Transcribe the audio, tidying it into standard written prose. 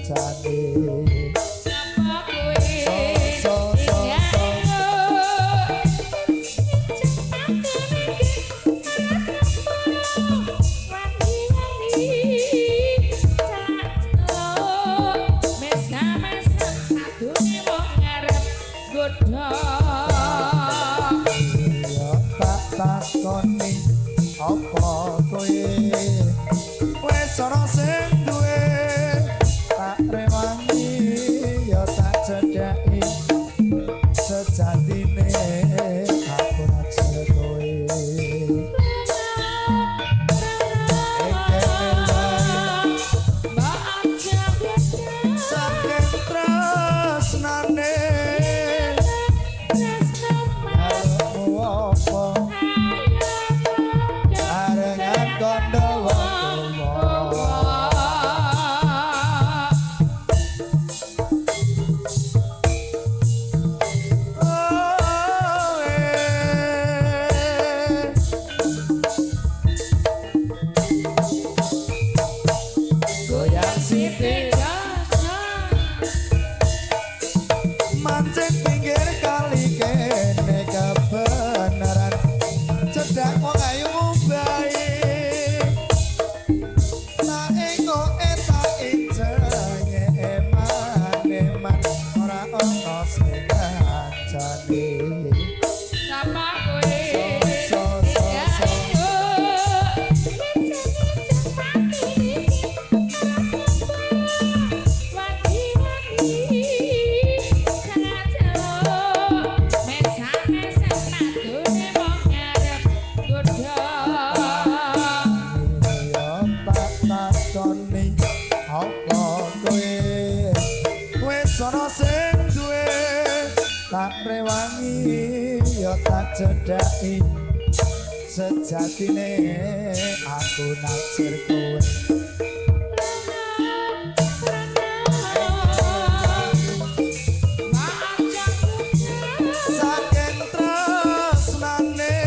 ngancani. Sapa kowe? So, so, so, so. Ya tak takoni apa kowe wis ana sing duwe, tak rewangi ya tak cedhaki, sejatine aku naksir kowe. Saking tresnane arepmu apa arengan kondo wong tuwa. Oh, eh. Goyang sithik, mancing pinggir kali kene, kebenaran cedak wong ayu bae, tak engoke tak incenge, eman eman ora ana sing ngancani. Sapa kowe? So, so, so. Ya tak takoni apa kowe wis ana sing duwe, tak rewangi ya tak cedhaki, sejatine aku naksir kowe. Saking tresnane.